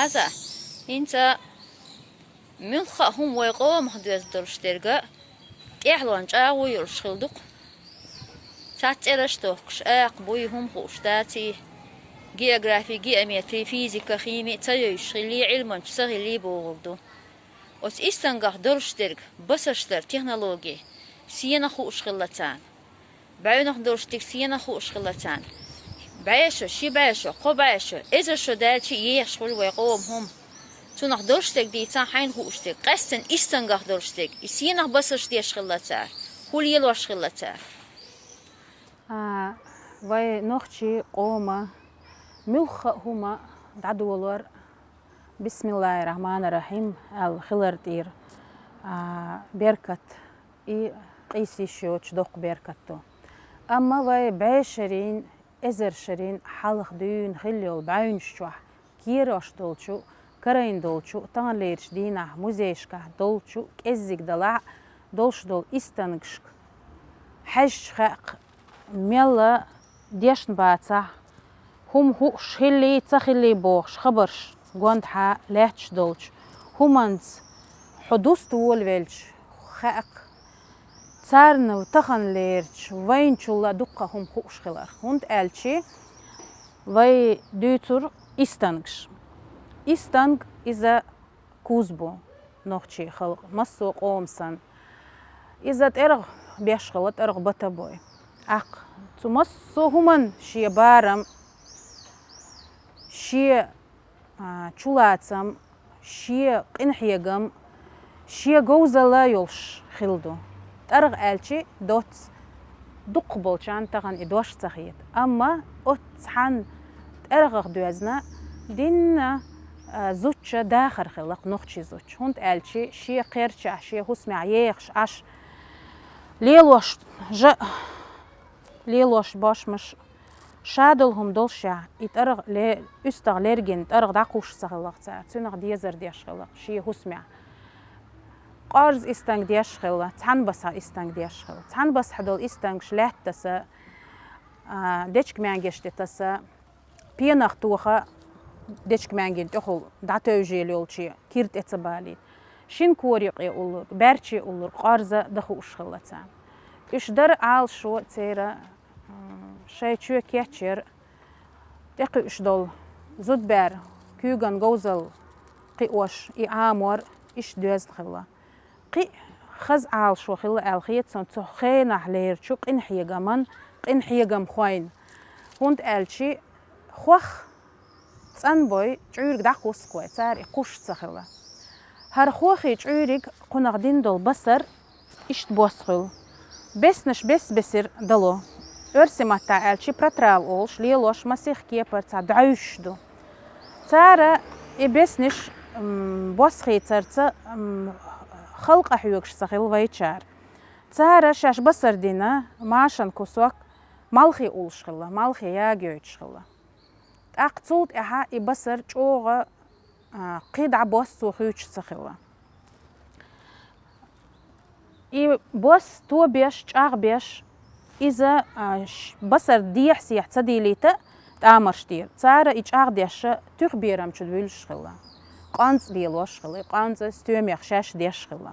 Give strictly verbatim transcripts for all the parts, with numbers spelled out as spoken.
Аза, хӀинца муьлхха а хӀума вай къомах доьзна долуш дерг а тӀаьхьалонна чӀагӀо йолуш хилла ду-кх. Цхьацца цӀераш а дохкуш, акха буй, хӀума хууш даций, географи, геометри, физика, хими а ца евзаш хиллий, Ӏилманча ца хиллий бохург ду. Оцу истангах долуш дерг басарш дар технологи сенах хууш хилла царна. БӀаьвнах долуш дерг сенах хууш хилла царна. БӀе шо, ши бӀе шо, кхо бӀе шо, эзар шо даьлча а ехаш хуьлу вай къоман хӀума. Цунах долуш дерг дийцахь, хьайна хууш дерг, къаьстина истангах долуш дерг, и сенах басарш деш хилла цара, хӀун лелош хилла цара. А, вай нохчийн къоман муьлхха а хӀума дӀадолор, бисмиллахӀир-рахьманир-рахьим аьлла хилар тӀера, а, беркат, и къийса йиш йоцуш доккха беркат ду. Амма вай бӀешарийн, эзаршарийн хьалха дуьйна хилла йолу бӀаьвнаш чохь керлош долчу, карийна долчу, таханлерчу дийнахь музейшкахь долчу кӀеззиг далахь а долуш долу истангашка хьаьжча хаьа-кх, мелла дешна бацахь, хӀума хууш хиллий, ца хиллий бохуш хабарш гондахьа лаьтташ долчу хӀуманца хьо дуста волавелча хаьа-кх, царна таханлерчу вайначул а дуккха хӀума хууш хиларх. ХӀунда аьлча вай дуьйцур истангаш. Истанг иза куз бу нохчийн халкъан, массо а къоман санна. Иза тӀергӀа беш хилла, тӀергӀа бата бой. ТӀаккха цу массо а хӀуманна шен барам, шен, а, чулацам, шен къинхьегам, шен говзалла йолуш хилла ду. ТӀаргӀа аьлча доцца, дукхахболчарна тахана и дош ца хета. Амма оццу цхьана тӀаргӀах доьзна динна, а, зудчун дахар хилла-кх нохчийн зудчун. ХӀунда аьлча шен кхерчахь, шен хӀусамехь ехаш Ӏаш, лелош жа, лелош бошмаш, ша долу хӀума долушехь, и тӀаргӀа ле-, уьстагӀ лергина тӀаргӀа дӀакхуссуш ца хилла-кх цара, цуьнах дезар деш хилла-кх шен хӀусамехь. Къорза истанг деш хилла, цхьана басахь истанг деш хилла. Цхьана басахь долу истангаш лаьтта таса, а, дечка-маьнгеш тӀе таса, пенах тоха, дечка-маьнгина тӀехула дӀатевжийла йолчу кира тӀе ца балийта. Шина кора юкъе уллург, баьрче уллург къорза дан хууш хилла царна. Уьш дара Ӏалашо церан, м, шайн чоь кечъяр, тӀекхуьуш долу зудбаьран куьйган говзалла кхиош, и Ӏамор, иштта доьзна хилла. Кхин а хаза Ӏалашо хилла аьлла хета суна цу хенахь лерачу къинхьегаман къинхьегамхойн. ХӀунда аьлча хох цӀанбой, чӀуьйриг дӀакхуссу-кх вай, цара и кхуссуш ца хилла. ХӀара хохий чӀуьйриг кхунах дина долу басар иштта бос хуьлу. Беснаш бес-бесира дало. Оьрсийн маттахь аьлча, протравы олуш, лелош масех кепара цхьа дӀаьвшаш ду. Цара и беснаш, м, бос хийцарца, м, халкъа хьоьгуш ца хилла вайчара. Цара шаьш басар дина машан кусок малхе уллуш хилла, малхе ягайойтуш хилла. ТӀаккха цул тӀаьхьа и басар чӀогӀа, а, кхин дӀа бос цо хуьйцуш ца хилла. И бос тобеш, чӀагӀбеш, иза, а, ш-, басар дехьа-сехьа ца дийлийта тӀамарш дийра. Цара и чӀагӀдеш туьха берам чу вуьллуш хилла. КъонцӀа лелош хилла, и къонцӀа стоьмех шаьш деш хилла.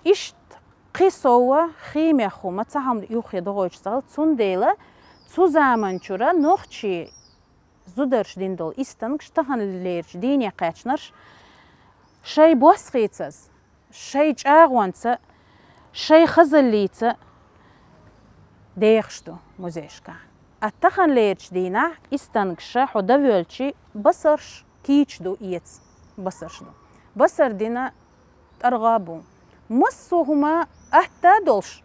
Иштта кхин сов химех хӀума цхьа хӀума юххе догӀуьйтуш ца хилла, цундела цу заманчуьра нохчийн зударша дина долу истангаш таханлерчу дийне кхаьчнарш шайн бос хийцаза, шайн чӀагӀонца, шайн хазаллица дехаш ду музейшкахь. А таханлерчу дийнахь истангаша хьо дан воьлча басарш кийча ду, эца басарш ду. Басар дина тӀаргӀа а бу. Массо а хӀума атта а долуш,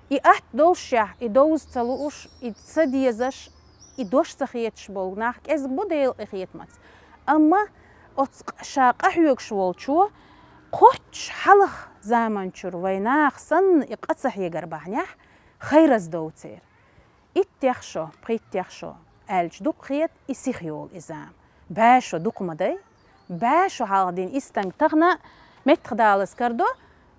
и атта долушехь, и довза ца лууш, и ца дезаш, и дош ца хеташ болу нах кӀезиг бу Делан къинхетамца. Амма оцу къ-, ша къахьоьгуш волчо кхоччуш хьалха заманчуьра вай наха санна и къа ца хьегар бахьанехь, хайраза дов церан. Иттех шо, пхийттех шо аьлча дукха хета, и сиха йолу и зама. БӀе шо дукха ма дай. БӀе шо хьалха дина истанг тахана меттахдалаза карадо,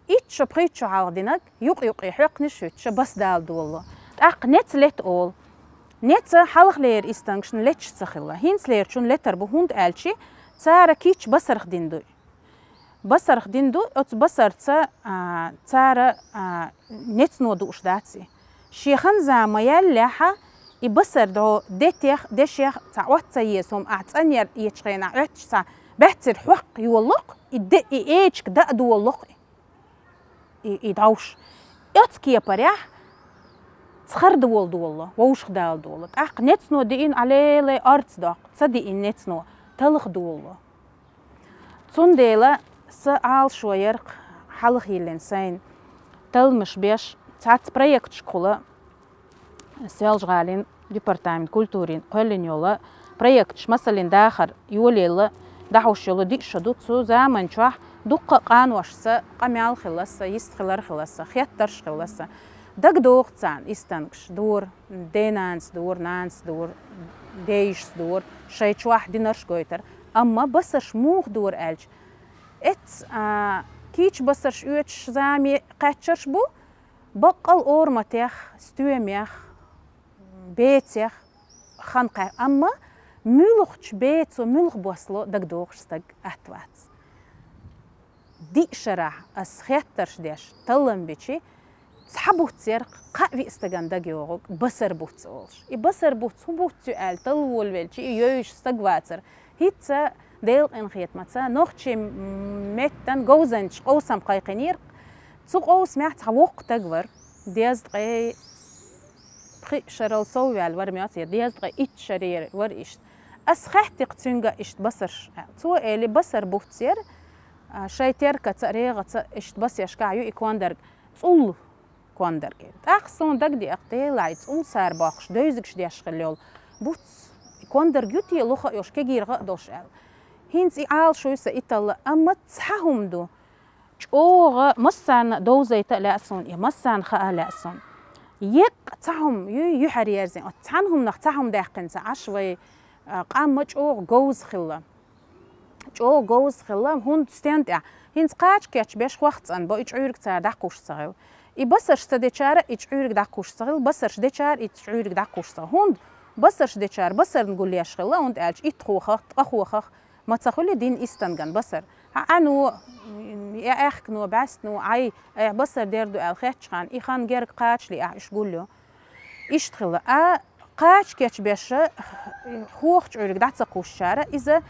итт шо, пхийтта шо хьалха динарг юкъ-юкъе хьоькхнаш хӀуьттуш, басдала долало. ТӀаккха неца лета олу. Неца хьалхалера истангашна леташ ца хилла. ХӀинцалерачунна летар бу, хӀунда аьлча Цара кийча басарх дина ду. Басарх дина ду, оцу басарца, а, цара, а, нецно дууш дац и. Шен хан-зама яллехьа, и басар дӀо детех, дешех цхьа Ӏотта ца еза хӀума, ахь цӀанъяр ечу хенахь Ӏоьттича цхьа баьццара хьокх йоллакх, и де, и эчиг даа доллакх. И, и дӀовш. Оцу кепарехь цхьа хар долу долу, вовшах дала долу. ТӀаккха нецно диъина Ӏа лелай орца доккху, ца диъина нецно, талха долу. Цундела сан Ӏалашо яра-кх хьалха йиллина сайна талламаш беш, цхьацца проекташкахула, Соьлжа-ГӀалин департамент культурин кхоьллина йолу проекташ, масалин, дахар йолаелла, дӀахьуш йолу диъ шо ду. Цу заман чохь дуккха а къаношца къамел хилла сан, йист хилар хилла сан, хеттарш хилла сан. ДагадогӀу царна, и стангаш дора, денанас дора, нанас дора, дейшас дора, шайн чохь динарш гойтар. Амма басарш муха дора аьлча, эццахь, а, кийча басарш оьцуш зама кхаьчнарш бу, баккъал ораматех, стоьмех, бецех хан кхаьчна. Амма муьлхачу бецо муьлха боссало дагадогӀуш стаг атта вац. Диъ шарахь ас хеттарш деш таллам бичи, цхьа буц яра-кх кхаа-виъ стагана дагайогӀург, басар буц олуш. И басар буц хӀун буц ю аьлла талла волавелча, и йовзуш стаг вацара. ХӀинца Делан къинхетамца нохчийн меттан говзанчаша къовсам кхайкхинера-кх. Цу къовсамехь цхьа воккха стаг вара, дезткъе пхи шарал сов ваьлла вара моьтту, я дезткъе итт шарера вара иштта. Ас хаьттира-кх цуьнга иштта басарш аьлла. Цо элира, басар буц яра, а, шайн теркаца а, регӀаца а иштта басешкахь ю и кондарг, цӀул кондарг. ТӀаккха суна дагадеара-кх, делахь и цӀул сара боккхуш, девзигаш деш хилла йолу буц, кондарг ю те, луха а йолуш, кегийра гӀа а долуш аьлла. ХӀинца и Ӏалашо ю сан и талла, амма цхьа хӀума ду. ЧӀогӀа массарна а довзайта а лаьа суна, я массарна хаа а лаьа суна. Еккъа цхьа хӀума юй, юьхьӀаьржина. Оцу цхьана хӀуманах цхьа хӀума даьккхинца Ӏаш вай, а, къам ма чӀогӀа говза хилла. ЧӀогӀа говза хилла, хӀунда, стенна тӀехь? ХӀинца кхача кечбеш хӀокху цӀанбо, и чӀуьйриг цара дӀакхуш ца хилла. И басарш ца дечара и чӀуьйриг дӀакхуш ца хилла, басарш дечара и чӀуьйриг дӀакхуш ца хилла. ХӀунда? Басарш дечара басарна гулъеш хилла, хӀунда аьлча итт хохах, ткъа хохах ма ца хуьлу дин и станган басар. Хьан Ӏано, я аьхкано, бӀаьстано, Ӏай, айхьа басар дер ду аьлла хеттачхьана, и хан герга кхачале ахь уьш гулйо. Иштта хилла. А кхача кечбеш, хӀокху чӀуьйриг дӀа ца кхушчара, иза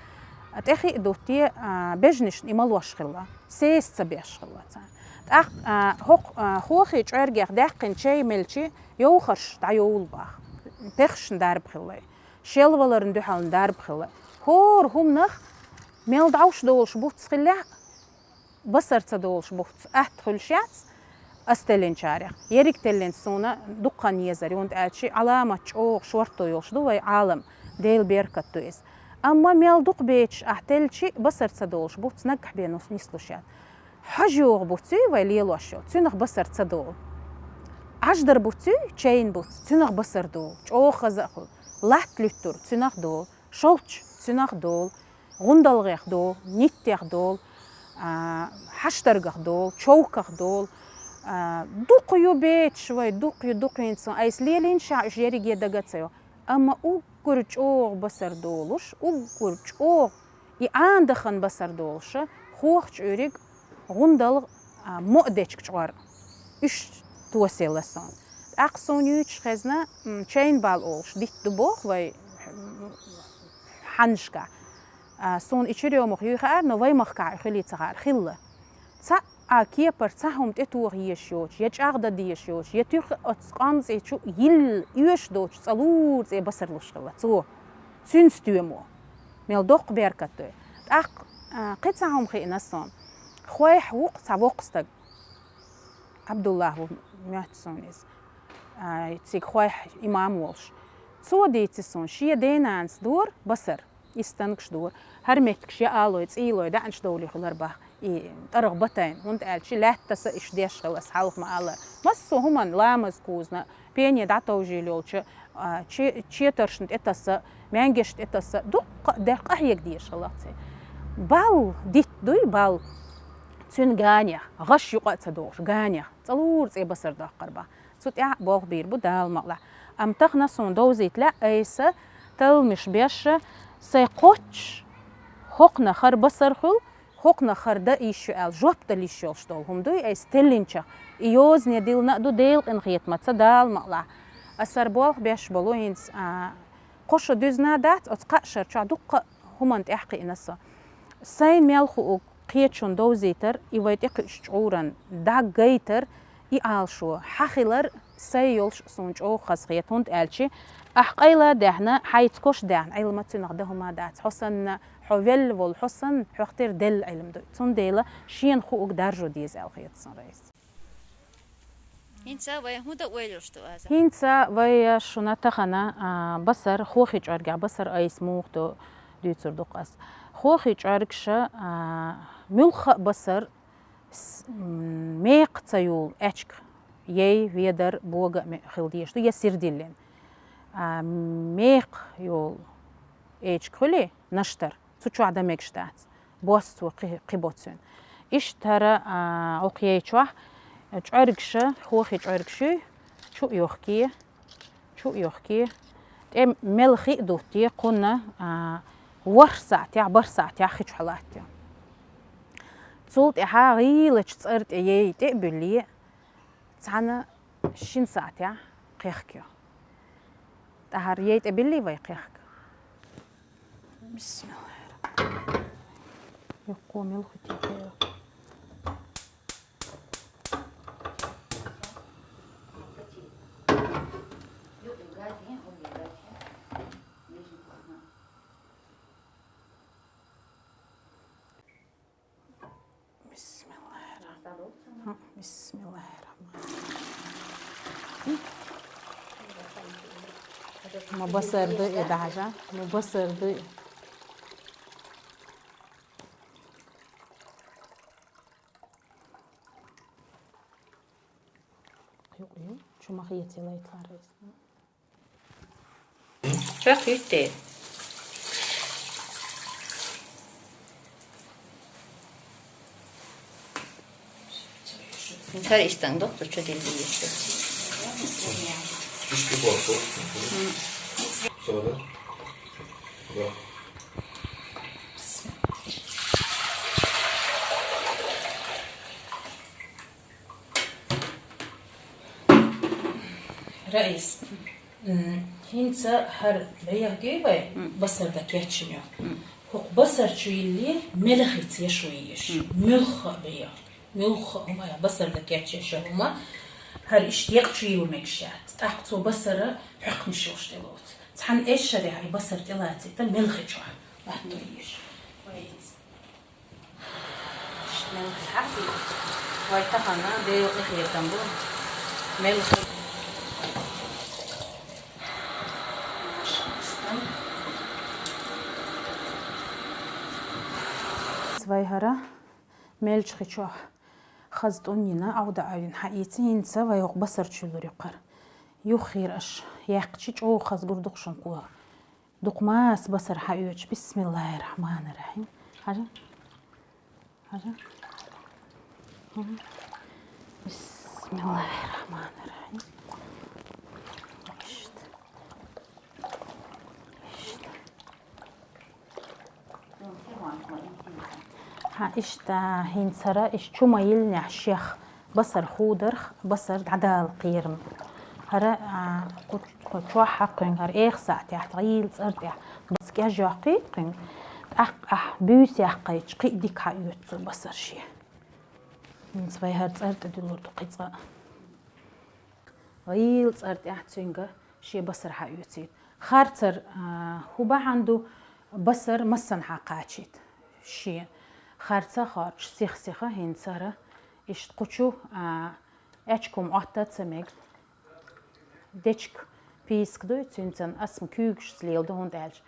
тӀехиъ а дутте, а, бежнашна и малош хилла, сеса ца беш хилла царна. ТӀаккха, а, хӀокху, а, хӀокху чӀоьргех даьккхина чай мелча, йовхарш дӀайовлу боху. Пехашна дарба хилла. Шелваларна дуьхьална дарба хилла. ХӀора хӀуманах мел дӀовш долуш буц хиллехь, басар ца долуш буц атта хуьлуш яц ас теллинчарех. Ерриг теллинчу суна дукха хан езар ю, хӀунда аьлча Ӏаламат чӀогӀа шорто йолуш ду вай Ӏалам, Делан беркат ду иза. Амма мел дукха бецаш ахь теллича, басар ца долуш буц наггахь бен нус-, нислуш яц. ХьожагӀа буц юй вай лелош йолу, цуьнах басар ца долу. Ӏаждар буц юй, чайна буц, цуьнах басар долу, чӀогӀа хаза а хуьлу. Латта луьттур, цуьнах долу. Шовч, цуьнах долу. ГӀундалгӀех долу, ниттех долу, а, хьаштаргах долу, човках долу. А, дукха ю бецаш вай, дукха ю, дукха йинца. Айса лелийна ша уьш ерриге дага а ца йо. Амма уггар чӀогӀа басар долуш, уггар чӀогӀа и Ӏанадахан басар долуша, хӀокху чӀуьйриг гӀундалгӀа, а, моъдечка чкъор. Уьш тосаелла суна. ТӀаккха суна юьйцуш хезна, м, чайна бал олуш дитт ду боху вай, м, хьаннашкахь. А, суна и черёмух юй хаьара, но вай махкахь и хуьлий ца хаьара, хилла. Цхьа а кепара цхьа хӀума тӀетоха езаш йоцуш, я чӀагӀдан дезаш йоцуш, я туьха оцу къанцӀий чу йилла оьшуш доцуш цӀа лура цӀе басар луш хилла цо. Цуьнан стоьмо. Мел доккха беркат ду. ТӀаккха, а, кхин цхьа хӀума хиъна суна. Хойх ву-кх цхьа воккха стаг. Ӏабдуллах ву моьтту суна иза. А, цига хойх имам волуш. Цо дийци суна, шен денанас дора басар, и стангаш дора. ХӀара меттигаш я алой, цӀийлой, даьӀанаш довлий хуьлар бах. И тӀаргӀа батайна, хӀунда аьлча лаьттаса иштта деш хилла ас хьалха ма-аллара. Массо а хӀуманна, ламаз кхузна, пене дӀатовжийла йолча, а, че-, четаршна тӀетаса, маьнгешна тӀетаса, дуккха а дер къахьега дезаш хилла церан. Бал дитт дуй, бал. Цуьнан ганех, гӀаш юкъа а ца догӀуш, ганех. ЦӀа лура цӀе басар доккхур бах. Цу тӀехь а болх бийр бу Дала ма-аллара. Амма тахана суна довзийта лаьа айса, талламаш беш, сайн кхоччуш ХӀокхунах хӀара басар хуьлу, хӀокхунах хӀара дан йиш ю аьлла, жоп дала йиш йолуш долу хӀума дуй, айса теллинчех. И йозане диллина а ду, Делан къинхетамца, Дала ма-, лахь. Аса хӀара болх беш болу хӀинца, а, кхо шо дуьзна дац, оцу кхаа шарчохь дуккха а хӀуманна тӀаьхьакхиъна со. Сайна мел хуург кхечунна довзийтар, и вай тӀекхуьуш чкъуран дӀагайтар, и Ӏалашо хьан хилар сайн йолуш суна чӀогӀа хазахета, хӀунда аьлча ахь къайла а даьхна, хьайца кош а даьхна, Ӏилма цуьнах дан хӀума дац. Хьо санна, хьо велла волу, хьо санна, хьох тера делла Ӏилма ду. Цундела шена хуург даржо деза аьлла хета суна, Раиса. ХӀинца вай хӀун дан ойла йолуш ду, Аза? ХӀинца вай шуна тахана, а, басар, хохи чӀоргехь басар айса муха до дуьйцур ду-кх ас. Хохи чӀоргаша, а, муьлхха а басар с-, м, мекха ца йолу аьчка, яй, ведар, бога а ме-, хила дезаш ду, я сирдиллина. А, мекха йолу аьчка хуьлий, наштар, цу чохь дан мегаш дац. Бос цо кхи-, кхин бо цуьнан. Иштта хӀара, а, хӀокху яй чохь чӀоргаша, хохи чӀоргаш юй, чу а йохке, чу а йохке, тӀе мелхи а дуттий, кхунна, а, ворхӀ сахьтехь, бархӀ сахьтехь хи чохь латтайо. Цул тӀаьхьа гӀийлачу цӀар тӀе яй тӀе а буьллий, цхьана шина сахьтехь кхехкайо. ТӀаьхьара яй тӀе буьллий вай, кхехка. Бисмиллахиррахманиррахим. Юккъо мел хӀуьттий. Бисмиллахиррахманиррахим. Бисмиллахиррахманиррахим. Ма басар ду и, дӀахьажа, ма басар ду и. Юкъ ю, чу ма хеций лайтлара иза. Чохь хӀуьттий. Цара иштанг доккху чу дилла дийша. Ишкъа боху. М. Всё, да? Да. Раис, м, хӀинца хӀара бӀегӀа гуй вай, м, басар дан кечйина йолу. М. ХӀокху басар чу йиллий, мелхица еш вай еш. М. Муьлхха а бӀегӀа, муьлхха а хӀума, басар дан кечйеш йолу хӀума, хӀара иштта екъа чу йилла мегаш яц. ТӀаккха цо басара хьоькхнаш йолуш тӀелоцу. Цхьана эшшарехь и басар тӀелацийтар мелхи чохь латто еш. Вай хӀинца. Мелхи хьахийта. Вай тахана Делан къинхетам бу. Мелхи. Вай хӀара мелча хи чохь хаза тӀун йина, Ӏовда Ӏуьйрина хьаийца, хӀинца вай хӀокху басар чу йиллур ю кхара. Юххера аша яьккхича чӀогӀа хаза гур ду-кх шуна кхо. Дукха маса басар хьаоьцуш, бисмиллахиррахманиррахим. Хьажа? Хьажа? Хм. Бисмиллахиррахманиррахим. Иштта. Иштта. Хьан иштта хӀинца хӀара, иштта чу ма йиллинехь шех басар хӀударх, басар дӀадала кхерам. ХӀара, а, кху-, кху чохь хьакхуьнга, хӀара эха сахьтехь, тӀе гӀийла цӀар тӀехь, бац кӀежйоккхий кхуьнга. ТӀаккха ахь буьйса яккхайча, кхин а дика хьаоьцу цо басар шен. ХӀинца вай хӀара цӀар тӀе дуьллур ду кхин цкъа а. ГӀийла цӀар тӀехь цуьнга шен басар хьаоьцийта. Харцар, а, хӀун бахьана ду, басар массанхьа кхачийта шен. Харца а хоьрчуш, сих-сиха хӀинца хӀара, иштта кху чу, а, аьчка хӀума Ӏотта а ца мега. Дечка пийсак дуй, цуьнца ас-м куьйгашца леладу, хӀунда аьлча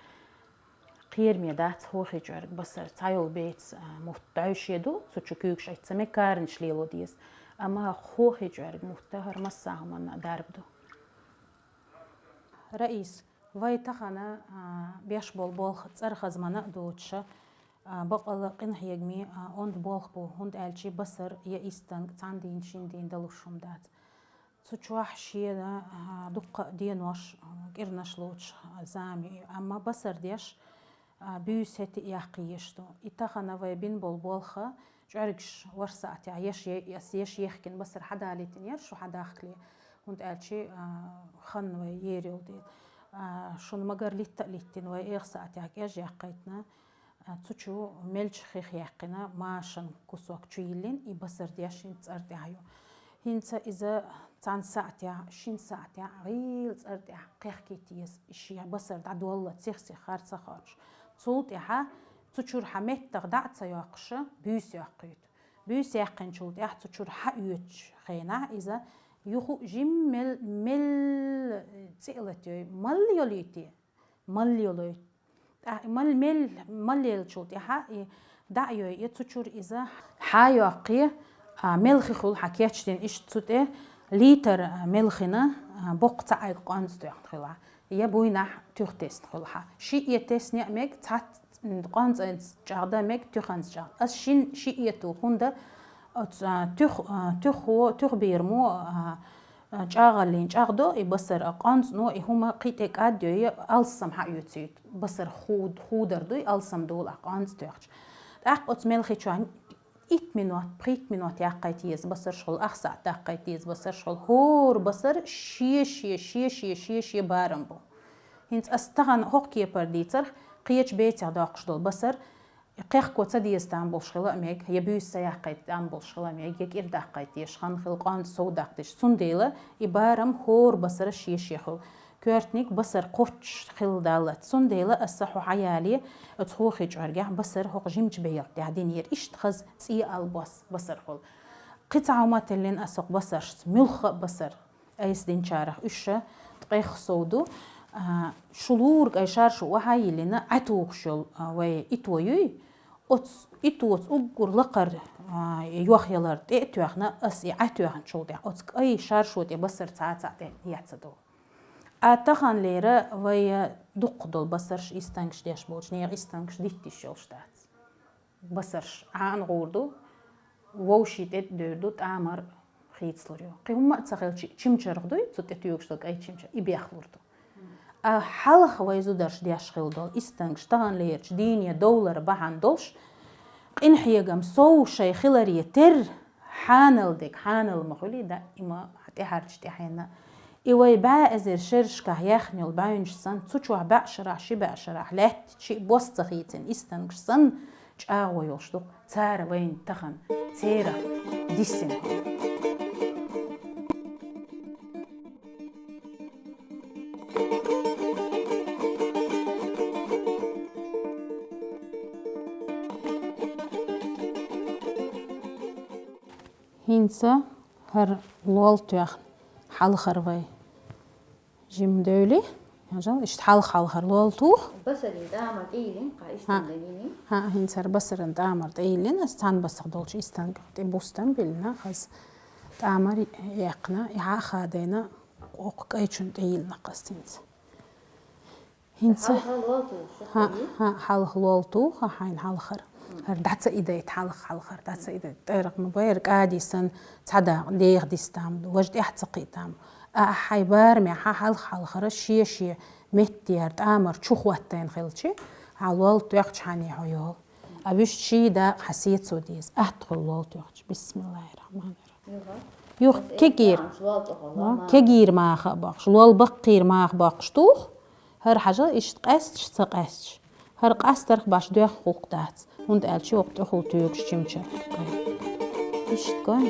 кхераме дац хӀохи чӀорга басар, цхьайолу беца, а, мутт дӀаьвше ду, цу чу куьйгаш Ӏотта ца мега, каранаш лело деза. Амма хӀохи чӀорга мутт хӀара массанхьа хӀуманна дарба ду. Раис, вай тахана, а, беш болу болх цӀархазмана а доцуша, а, бакъала къинхьегаме, а, онда болх бу, хӀунда аьлча басар я истанг цхьана дийна, шина дийна далуш хӀума дац. Цу чохь шена, а, дуккха а денош, а, кӀирнаш лоцуш, а, зама ю, амма басар деш, А, буьйса хӀетте а яккха езаш ду. И тахана вай бина бола болх, чӀоьргаш ворхӀ саӀатехь еш е-, ес-, еш ехкина басар хьадалийтина яр шу хьадахкале, хӀунда аьлча, а, хан вай ер йолу дела. А, шуна магар литта а литтина, вай эх саӀатехь кӀеж яккхийтина, а, цу чу мелча хих яьккхина машан кусок чу йиллина, и басар деш хӀинца цӀар тӀехь ю. ХӀинца иза цхьана саӀатехь, шина саӀатехь гӀийла цӀар тӀехь кхехкийта еза, и шен басар дӀадолла, цих-сих хар ца хоьртуш. Цул тӀаьхьа цу чуьра хьан меттах дӀа а ца йоккхуша, буьйса йоккхуьйту. Буьйса яьккхинчул тӀаьхьа цу чуьра хьаоьцучу хенахь иза юха жимма мел, мел цӀе а латайой, мал йолуьйтий, мал йолуьйту. ТӀаккха мал, мел, мал еллачул тӀаьхьа и дӀа а йой, и цу чуьра иза хьайоккхий, а, мелхи хуьлу хьан кечдина, иштта цу тӀе литр мелхина, а, боккха цхьа Ӏайг къонца тоьхна хуьлу хьан, я буйнахь туьха тесна хуьлу хьан. Шиъ я тесна а мега, цхьацца къонцанца чӀагӀдан мега, туьханца чӀагӀ. Ас шин шиъ я туху, хӀунда оцу, а, туьх-, а, туьхо-, туьхбийрамо, а, а, чӀагӀаллин чӀагӀдо и басар, а, къонцано и хӀума кхин тӀе кӀадйой, алссам хьаоьцуьйту. Басар ху-, худар дуй, алссам долахь къонца тоьхча. ТӀаккха оцу мелхи чохь итт минот, пхийтта минот яккхийта еза басарш хуьлу, ах саӀат даккхийта еза басарш хуьлу. ХӀора басар шен-шен, шен-шен, шен-шен барам бу. ХӀинца ас тахана хӀокху кепара дийцарх, кхечу бецех доккхуш долу басар, кхехко ца деза там болуш хила а мега, я буьйса ца яккхийта там болуш хила а мега, я кӀира даккхийта дезаш хан хила, къонца сов даккха дезаш. Цундела и барам хӀора басара шен-шен хуьлу. Коьртаниг басар кхоччуш хила даллалц. Цундела аса хьо хьаяле, оцу хохи чӀоргехь басар хӀокху жимачу бегӀалла тӀехь динера. Иштта хаза цӀе алла бос басар хуьлу. Кхин цхьа хӀума теллина аса хӀокху басаршца, муьлхха а басар. Айса динчарах уьш ша ткъех сов ду. А, шу луург ай шаршу охьа а йиллина, Ӏа тухуш йолу, а, вай ито юй, оцу итоца уггар лакхара, а, йохъялар тӀе а тоьхна, ас и Ӏа тоьхначул тӀехь оцу кӀай шаршо тӀе басар цхьа а цхьаъ тӀе яц ду. А таханлера вай дуккха долу басарш, истангаш деш болчу нехан истангаш диттиш йолуш дац. Басарш Ӏана гӀур ду, вовшийн тӀе а девр ду, тӀамар хийцалур ю. Кхин хӀумма а ца хилча, чимчаргӀа дуй, цу тӀе туьйгуш долу кӀай чимча, и бехлур ду. А хьалха вай зударш деш хила долу истангаш таханлерчу дийне довлар бахьана долуш, къинхьегам сов шайн хиларе терра, хьанал дерг хьанал ма хуьлий, даима тӀаьхьарчу тӀаьхьенна. И вай бӀе эзар шерашкахь яьхна йолу бӀаьвнаш санна, цу чохь бӀе шарахь, ши бӀе шарахь лаьттачу бос ца хийцина истангаш санна, чӀагӀо йолуш ду-кх цара вайна тахана, церах дисина. ХӀинца хӀара лол тоьхна хьалхара вай жимма девли. Хьажал, иштта хьалха-хьалхара лол туху. Басарин тӀамар тӀейиллина, кхаа ХӀаъ. ИстангагӀа йина. ХӀаъ, хӀинца хӀара басаран тӀамар тӀейиллина, ас цхьана басах долчу истангах тӀе бустам биллина, хаза тӀамар яьккхина, и хьа а хадийна, кху кӀайчунна тӀейиллина кхас хӀинца. ХӀинца Хьалха лол тухуш ю хӀаъ, кхуьй? ХӀаъ, хьалха лол туху, хьайна хьалхара. ХӀара дӀа ца идайта хьалха-хьалхара, дӀа ца идайта. ТӀера ма байра кӀади санна, цхьа дакъа деха дистам ду, важа тӀехь ца кхийтам. А хьайн бараме хьан хьалха-хьалхара шен-шен метте хӀара тӀамар чу хӀоттийна хилчи, хьан лол тоьхча хьан хьо йолу. А вуьшта ший дакъа хьан сецо деза, атта хуьлу лол тоьхча. Бисмиллахир-рахманир-рахим. Юха? Юха Ас кегийр. Ва, кегийр маха а боккхуш. Лол баккхийр маха боккхуш туху. ХӀара хьажа иштта къаьсташ, ца къаьсташ. ХӀара къастарх баш доьхна гӀуллакх дац. ХӀунда аьлча хӀокху тӀехула туьйгуш чимча. Иштта гой.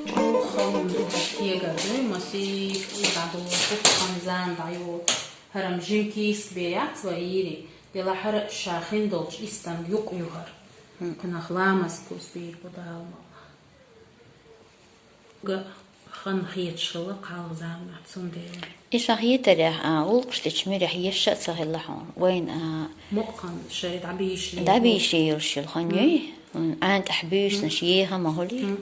Чуххалун кегар дуй, масийк, и дӀадолу, хӀокху хан зама дӀайолу. ХӀара-м жима кийсак бен яц вай йийри, делахь хӀара ша хин долчу истанга юкъ ю хӀара. Кхунах ламаз кус бийр бу Дала мукъ. Га хан хеташ хилла кхалха заманахь, цундела. И сан хетарехь, а, гӀуллакхаш дечу муьрехь еш а ца хилла хьуна. Вайна, а, Мукъ хан шайн дӀабийший. ДӀабийший йолуш йолу хан юй? Ӏан тӀехь буьйсанаш еха ма хуьлий?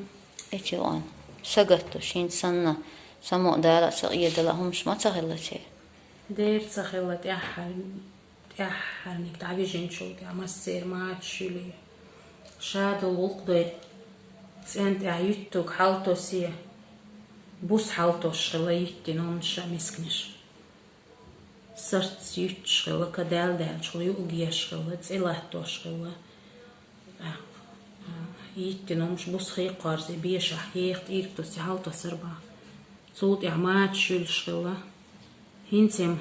Эчи ван. Сагатдо, шин санна, само а Дала а, са къедала а хӀумаш ма ца хилла церан. Дера ца хилла тӀаьххьар-, тӀаьххьарниг дӀавижинчул тӀаьхьа массеран мачаш юьлий. Шадолу гӀуллакх дой цӀен тӀехь юьттуг хьалтосе, бус хьалтош хилла йиттина хӀуманаш а, мисканаш. Сарц юьттуш хилла, кадаьлла даьллачул юуг еш хилла, цӀе латтош хилла. ТӀаккха, а, йиттина хӀуманаш бус хий кхорзе, бешахь, еха тӀийрг тусе хьалтосар бан. Цул тӀехь мачаш юьллуш хилла. ХӀинца-м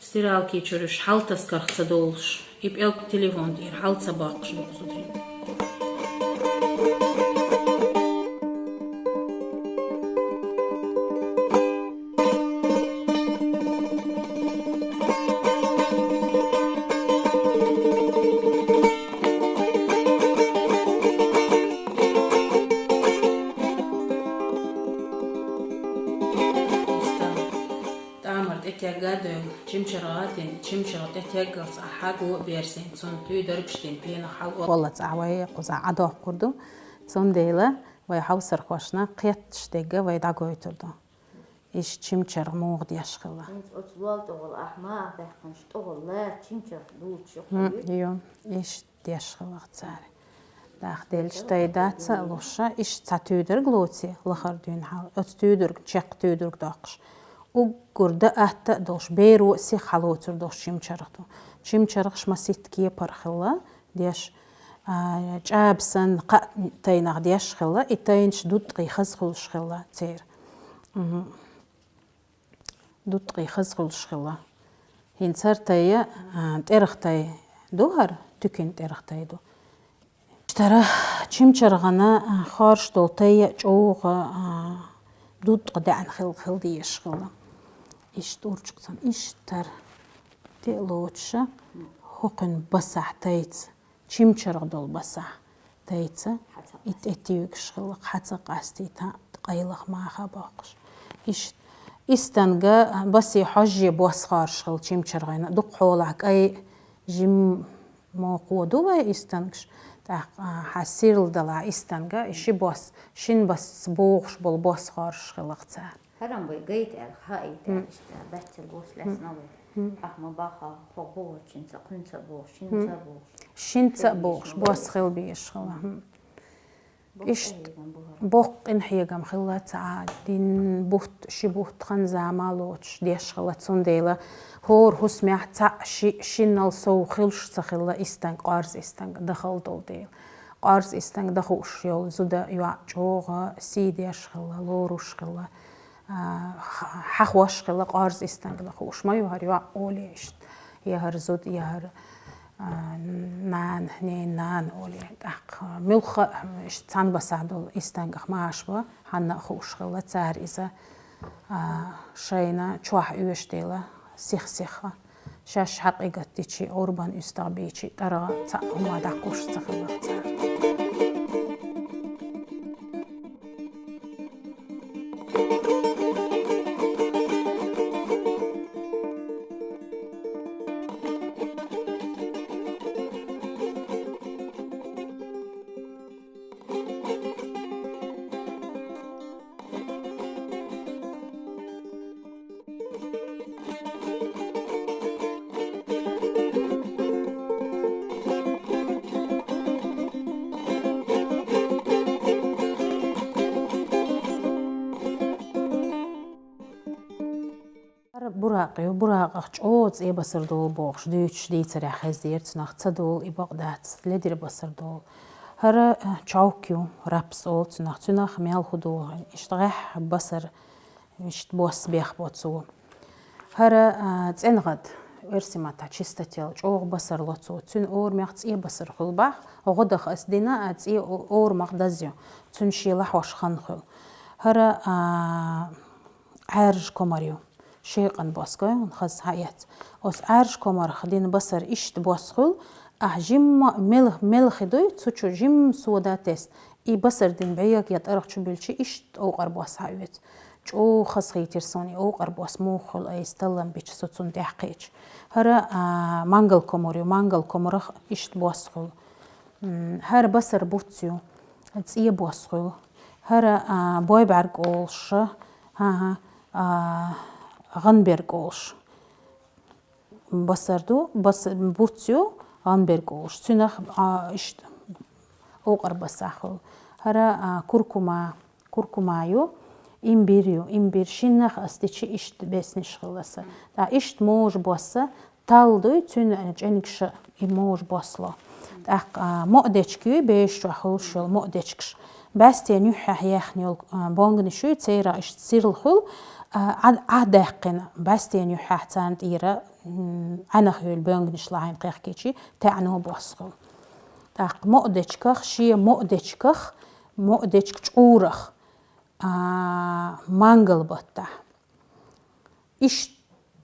стиралки чуьра уьш хьалтаскарх ца долуш, и пӀелг телефон тӀера хьал ца боккхуш ду-кх зударий. ТӀамар тӀетегга а девлла, чимчаргӀа а дина, чимчаргӀа тӀетеггалц ахь хьаго а берзийна, цунна туьйдаргаш дина, пенах хьал а. Валлац, ахь вай кхузахь Ӏадоккхур ду, цундела вай хьовсархошна кхетташ дерг вай дӀагойтур ду. Иштта чимчаргӀа муха деш хилла. ХӀинца оцу лол тӀехула ахь ма а баьккхинчу тӀехула лаьцна чимчаргӀа дуьйцуш ю-кх. Мгм, хьуна? Ю, иштта деш хилла цара. Дахделча тай дац а луш, иштта цхьа туьйдарг лоций лахара дуьйна хьал, оцу туьйдарг, чекх туьйдарг доккхуш. Уггар дан атта а долуш, беро а сиха хьалоцур долуш чимчаргӀа ду. ЧимчаргӀаш масийтта кепара хилла деш, а, чӀаба санна кхаа тайнах деш хилла, и тайнаш дутӀкъий хаза хуьлуш хилла церан. Мгм. ДутӀкъий хаза хуьлуш хилла. ХӀинца хӀара тай, а, тӀерах тай ду хӀара, туькин тӀерах тай ду. Иштта хӀара чимчаргӀана, а, хорша долу тай а чӀогӀа, а, дутӀкъа даьӀна хилла, хила дезаш хилла. Иштта урчукъ санна, иштта хӀара тӀе а лоцуша, хӀокхуьнан басахь тайца. ЧимчаргӀа долу басахь тайца, и тӀетуьйгуш хилла, хьа ца къастийта, къайлаха маха а боккхуш. Иштта, истанга басе хьожжий бос хоржуш хилла чимчаргӀана, дукха хьолахь кӀай жимма кхо ду вай истангаш, тӀаккха, а, хьан сирла далахь истанга, и ши бос, шина басца богӀуш болу бос хоржуш хилла-кх цара. ХӀара-м вай гайта аьлла, хаийта аьлла, иштта баьццара бос лаьцна вай. Ахьа ма баха, тхо бохучуьнца, кхуьнца а бохуш, шинца а бохуш. Шинца а бохуш, бос хила безаш хилла. Иштта боккха къинхьегам хилла цхьа дин бутт, ши бутт хан зама лоцуш деш хилла, цундела хӀора хӀусамехь цхьаъ, шиъ, шиннал сов хуьлуш ца хилла истанг, къорза истанг дахала долу дела. Къорза истанг дахуш йолу зуда йоӀ чӀогӀа сий деш хилла, лоруш хилла. А, х-, хьахош хилла къорза истанг дахуш ма ю хӀара йоӀ олий иштта. Я хӀара зуда, я хӀара, а, нана, ненан нана олий. ТӀаккха муьлхха а иштта цхьана басахь долу истангах маша бан, хьанна а хууш хилла цара иза, а, шайна чохь оьшуш дела, сих-сиха. Шаьш хьакъигат дичи, гӀурбан уьстагӀ бийчи, тӀаргӀа цхьаъ хӀума дӀакхуш ца хилла цара. ХӀара буракъ ю, буракъах чӀогӀа цӀе басар долу бохуш, дуьйцуш дийцарехь хездера цунах, ца долу и бакъ дац, ледара басар долу. ХӀара, а, човк ю, рапс олу цунах, цунах мел хӀу доху, иштта гӀеххьа басар, иштта бос бехбо цо. ХӀара, а, цӀенгӀад, оьрсийн маттахь чистотел, чӀогӀа басар ло цо, цуьнан орамех цӀе басар хуьлу бах, гӀо даха ас дина, а цӀе о-, орамах дазйо, цуьнан шен лахьош хан хуьлу. ХӀара, а, Ӏаьржа комар ю. Шекъан бос гой хьуна хаза хьаэц. Оцу Ӏаьржа комарх дина басар иштта бос хуьлу, ахь жимма мел-, мелхи дуй, цу чу жимма сода тесна. И басар дина бӀега я тӀаргӀа чу буьлчи, иштта овкъар бос хьаоьцу. ЧӀогӀа хазахийтира суна и овкъар бос муха хуьлу, айса таллам бича со цунна тӀаьхьакхиъча. ХӀара, а, мангал комар ю, мангал комарах иштта бос хуьлу. М, хӀара басар буц ю, цӀе бос хуьлу. ХӀара, а, бойбӀаьрг олуш, хӀан-хӀа, а, гӀанберг олуш. Басар ду, бас-, буц ю, Гамберг олуш. Цуьнах, а, иштта окъар басахь хуьлу. ХӀара, а, куркума, куркума ю, имбирь ю, имбирь шиннах ас дичи иштта бесниш хилла сан. ТӀаккха иштта можа босса, талла дуй, цуьнан чӀенгаш и можа босло. ТӀаккха, а, моъ дечка ю, беш чохь хуьлуш йолу моъ дечкаш. Баьстенан юьххьехь ехна йолу, а, бонгнаш ю, церан иштта сирла хуьлу, а, Ӏа-, Ӏа даьккхина, баьстенан юьххьехь царна тӀера, м, Ӏаьнах йолу бонгнаш лахьийна кхехкичи, таьӀно босхула. ТӀаккха моъ дечках, шен моъ дечках, моъ дечка чӀурах, а, мангал баттахь. Иштта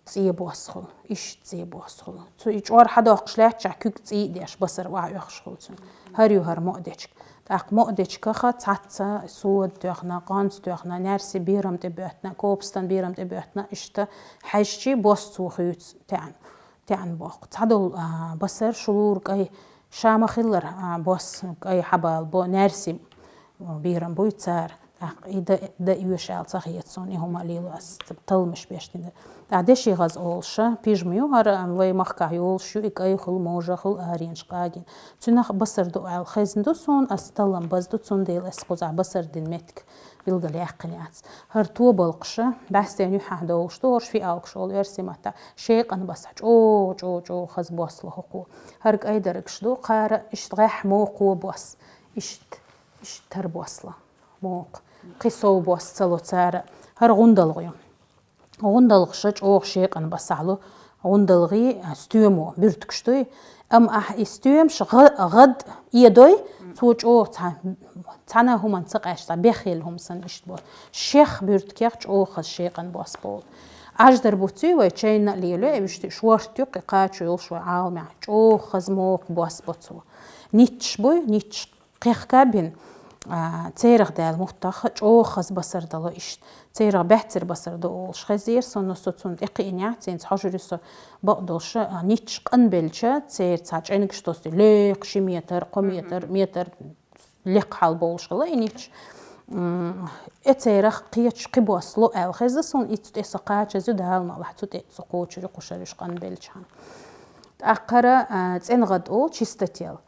цӀе босхула, иштта цӀе босхула. Цу и чӀор хьадоккхуш лаьттачахь куьг цӀий а деш, басар охьаоьхуш хуьлу цуьнан. ХӀара ю хӀара моъ дечка. ТӀаккха моъ дечкаха цхьацца сода тоьхна, къонца тоьхна, наьрси берам тӀе боьттина, копустан берам тӀе боьттина, иштта хьаьжчи бос цо хуьйцу таьӀна. ТаьӀна боккху. Цхьадолу, а, басар шулура кӀай ша ма-хиллара, а, бос кӀай хьабала бо, наьрси, а, берам буй цара. ТӀаккха и дан, дан оьшу аьлла ца хета суна, и хӀума а лело ас, талламаш беш дина. ТӀаккха деши гӀаз олуша, пижма ю хӀара, а, вай махкахь йолуш ю, и кӀай хуьлу, можа хуьлу, аренаш къагийна. Цуьнах басар ду аьлла хезна ду суна, ас таллам база ду, цундела ас кхузахь басар дина меттиг билгалъяьккхина яц. ХӀара тобалкхаша, баьстенан юьххьехь долуш ду, хӀорш фиалкаш олу оьрсийн маттахь, шекъан басахь, чӀогӀа, чӀогӀа, чӀогӀа хаза бос ло хӀокхо. ХӀара кӀайдаргаш ду, кхара иштта гӀеххьа мокхо бос. Иштта, иштта хӀара бос ло, мокха. Кхин сов бос ца ло цара. ХӀара гӀундалгӀа ю. ГӀундалгӀаша чӀогӀа шекъан басахь ло, гӀундалгӀий, а, стоьмо, буьртигаш дуй. Амма ахь и стоьмаш гӀа-, гӀад эдой, цо чӀогӀа цхьа-, цхьана а хӀуманна ца къаьсташ, цхьа бехъелла хӀума санна иштта бо. Шех буьртигех чӀогӀа хаза шекъан бос болу. Ӏаждар буций вай, чайна а лелой, и вуьшта шорта юккъе кхачо йолуш вай Ӏаламехь. ЧӀогӀа хаза мокха бос бо цо. Нитташ буй, нитташ кхехка бина, а, церах даьлла муьттахь чӀогӀа хаза басар дало иштта. Церах баьццара басар до олуш хезира со, но со цунна тӀекхиънехь, цуьнца хьожур ю со бакъдолуша, а, нитташ къанбелча, церан цхьа чӀенгаш тосу, лекха ши метр, кхо метр, метр лекха хьал болуш хилла и нитташ. М, э, церах кхечу кхин бос ло аьлла хезна суна, и цу тӀе со кхачаза ю, Дала ма алахь, цу тӀе со кхочур ю, кхушар ю уьш къанбелчахьана. ТӀаккха хӀара, а, цӀенгӀад олу, чистотел.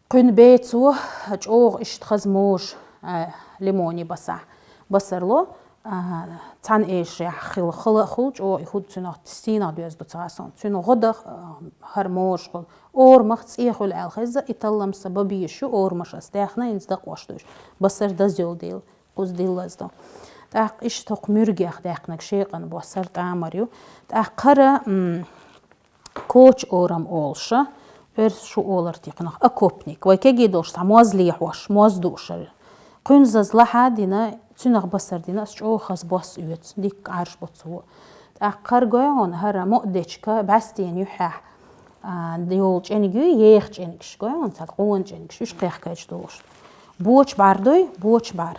Кхуьнан бецо чӀогӀа иштта хаза можа, а, лимони басахь. Басар ло, а, цхьана эшарехь хила хала а хуьлу, чӀогӀа и хӀуд цуьнах сийнах доьзна ду ца хасонца. Цуьнан гӀо даха, а, хӀара можа хуьлу. Орамах цӀе хуьлу аьлла хезна, и таллам сан бан безаш ю, орамаш ас даьхна, хӀинца дакъош дуьйш. Басар даза йолу дела, кхуза диллаза ду. ТӀаккха иштта хӀокху муьргех даьккхинарг шекъан бос хӀара тӀамар ю. ТӀаккха хӀара, м, коча орам олуша, оьрсаша олура тӀе кхунах окопник. Вай кегий долуш цхьа моз лехьош, моз дуушар. Кхуьнан заза лахьа а дина, цуьнах басар дина, ас чӀогӀа хаза бос оьцу, дикка Ӏарш бо цо. ТӀаккха хӀара гой хьуна, хӀара моъ дечка, баьстенан юьххьехь, а, йолу чӀенгий, еха чӀенгаш гой хьуна, цхьа къона чӀенгаш, уьш кхехкайча долуш. Боча бӀар дуй, боча бӀар.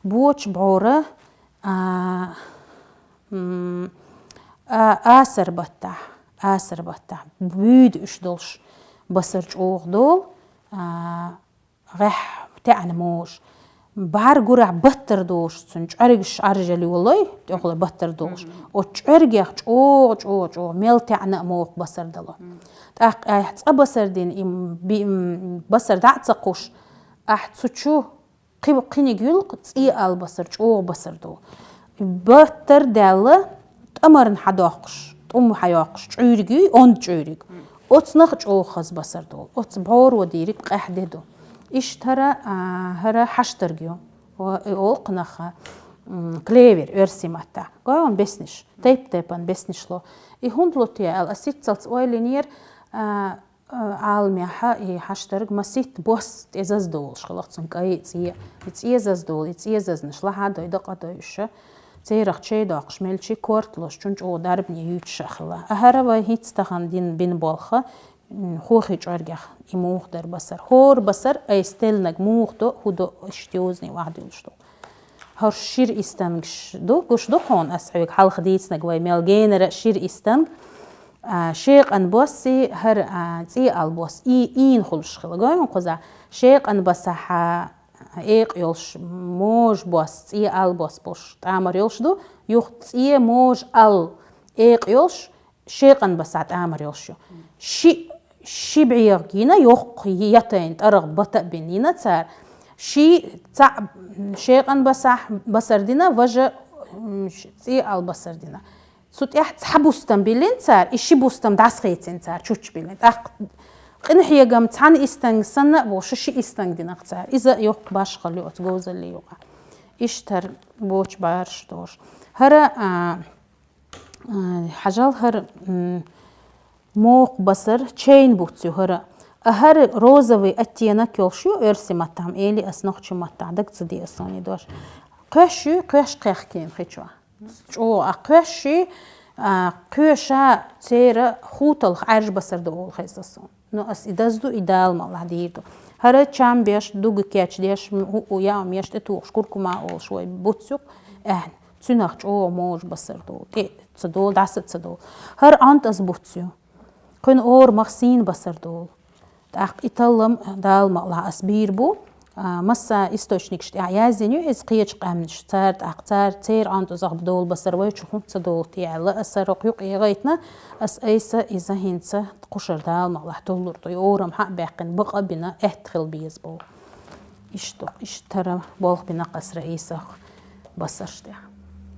Боча бӀора, а, м, а, асар баттахь, асар баттахь, буьйда уьш долуш басар чӀогӀа долу, а, гӀеххьа таьӀна можа. БӀар гурахь баттар долуш цуьнан, чӀоьргаш Ӏаржъелла йолой, тӀехула баттар долуш. Оцу чӀоьргех чӀогӀа, чӀогӀа, чӀогӀа мел таьӀна а мокха басар дало. ТӀаккха айхьа цкъа басар дина, и м-, би-, м-, басар дӀа а ца кхуш, ахь цу чу кхи-, кхиниг юьллу, цӀе алла басар, чӀогӀа басар ду. Баттар даьлла, тӀамарна хьадоккхуш, тӀум хьайоккхуш, чӀуьйриг юй, онда чӀуьйриг. Оцунах чӀогӀа хаза басар ду. Оцу бӀоро дийриг къаьхьа де ду. Иштта хӀара, а, хӀара хьаштарг ю. О, и олу кхунах, м, клевер, оьрсийн маттахь. Гой хьуна бесниш, тайп-тайпана бесниш ло. И хӀунда ло те аьлла, ас иццалц ойла йинера, а, Ӏаламехь и хьаштарг маситта бос тӀе заза долуш хилла цуьнан кӀай а, цӀе а. И цӀе заза долу, и цӀе зазнаш лахьа а дой, дакъа а дой уьш. Церах чай доккхуш мелчи корта лозучун чӀогӀа дарбане юьйцуш а хилла. А хӀара вай хӀинца тахана дина бина болх, м, хохи чӀоргех и муха дара басар. ХӀора басар айса теллинарг муха до, хӀун до, иштта йозане охьадуьйлуш ду. ХӀорш шира истангаш ду, гуш ду хьуна ас хьоьга хьалха дийцинарг вай мел генара шира истанг. А, шекъан бос и, хӀара, а, цӀе алла бос, и, ийна хуьлуш хилла. Гой хьуна кхузахь, шекъан басахь, а, экъа йолуш можа бос, цӀе алла бос болуш тӀамар йолуш ду, юха цӀе можа алла экъа йолуш, шекъан басахь тӀамар йолуш ю. Шиъ ши бӀегӀа гина, йоккха ятайна тӀарах бата а бина йина цара. Ши цаӀ шекъан басахь басар дина, важа, м, ш-, цӀе ал басар дина. Цу тӀехь цхьа бустам биллина цара, и ши бустам дӀасхецина цара, чучча биллина. ТӀаккха къинхьегам цхьана истанг санна а бу, шу ши истанг динах цара. Иза йоккха башхалла ю оцу говзаллин юкъа. Иштта хӀара боча бараш долуш. ХӀара, а, а, хьажал хӀара, м, мохк басар чайна буц ю хӀара. А хӀара розовый оттенок йолуш ю оьрсийн маттахь, эли ас нохчийн маттахь, дага ца де ас сони дош. Кхоьш ю, кхоьш кхехкийна хи чохь. ЧӀогӀа а кхоьш ши, а, кхоьша церан хуталх Ӏаьржа басар ду олу хеза суна. Ну, ас и дазду, и Дала мукъалахь дийр ду. ХӀара чам беш, дуга кечдеш, м, хӀуъу яа меш тӀе тухуш, куркума олуш вай буц ю, аьхьна, цуьнах чӀогӀа можа басар долу, тӀе ца долу, дӀаса ца долу. ХӀара Ӏонтӏаз буц ю. Кхуьнан орамах сийна басар долу. ТӀаккха и таллам Дала мукъалахь ас бийр бу, а, масса источникаш тӀехь яздина ю иза кхечу къаьмнаш. Цара тӀаккха, цара, церан Ӏонтӏазах долу басар вайчу хӀунда ца долу те аьлла, аса рокъ юкъа эгӀайтина, ас айса иза хӀинца кхушара Дала мукъалахь толлур ду. И орам хьа а баьккхина, бакъ а бина, аьтта хила беза боху. Иштта, иштта тара болх бина кхасра Ӏийсах басарш тӀехь.